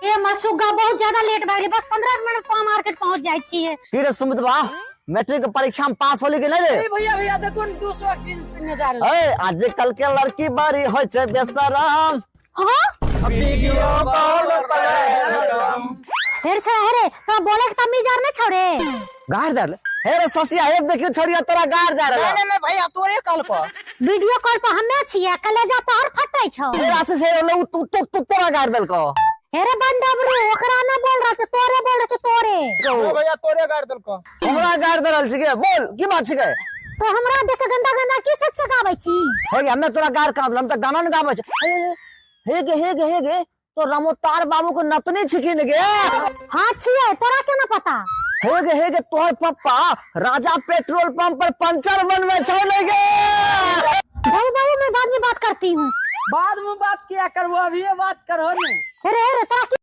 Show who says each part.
Speaker 1: ए मसुगा बहुत ज्यादा लेट भए गेलै, बस 15 मिनट में मार्केट पहुंच जाइ छियै।
Speaker 2: की रे सुमितबा, मैट्रिक के परीक्षा में पास होली कि नहीं रे?
Speaker 3: ए भैया भैया देखो ने 200 के जींस पहिरने जा रहल।
Speaker 2: ए आजकल के लड़की बड़ी होइ छै बेशरम।
Speaker 1: हाँ?
Speaker 3: वीडियो कॉल पर
Speaker 1: हेर छै हेरे, तोरा बोले के तमीज आर नै छौ रे?
Speaker 2: गाड़ दे हे रे ससिया, हे देखियो छोड़िया तोरा गाड़ दे रहल।
Speaker 3: नहीं नहीं भैया तोरे कॉल पर।
Speaker 1: वीडियो कॉल पर हमे छियै, कलेजा तोहर फटै छौ।
Speaker 2: हे आशीष हे रे, तू तू तू तोरा गाड़ देलको।
Speaker 1: हेरे बंदबरू, ओकरा ना बोल रहल छै, तोरे बोल रहल छै तोरे।
Speaker 4: ओ भैया तोरे गाड़ देलको।
Speaker 2: हमरा गाड़ दे रहल छिके, बोल की बात छिके?
Speaker 1: तो हमरा देख के गंदा गंदा की सोच के गाबै छी?
Speaker 2: हे हमे तोरा गाड़ कहाँ देलौ, हम तऽ गाना ने गाबै छी। हे गे हे गे हे गे, तो रमोतार बाबू के नतनी छिकिन गे।
Speaker 1: हाँ छियै, तोरा केना पता?
Speaker 2: हे गे हे गे, तोहर पप्पा राजा पेट्रोल पंप पर पंचर बनवे छै ने गे।
Speaker 1: बाबू बाबू मैं बाद में बात करती हूँ।
Speaker 3: बाद में बात किया करबो, अभी बात करो ने।
Speaker 1: अरे अरे तोरा की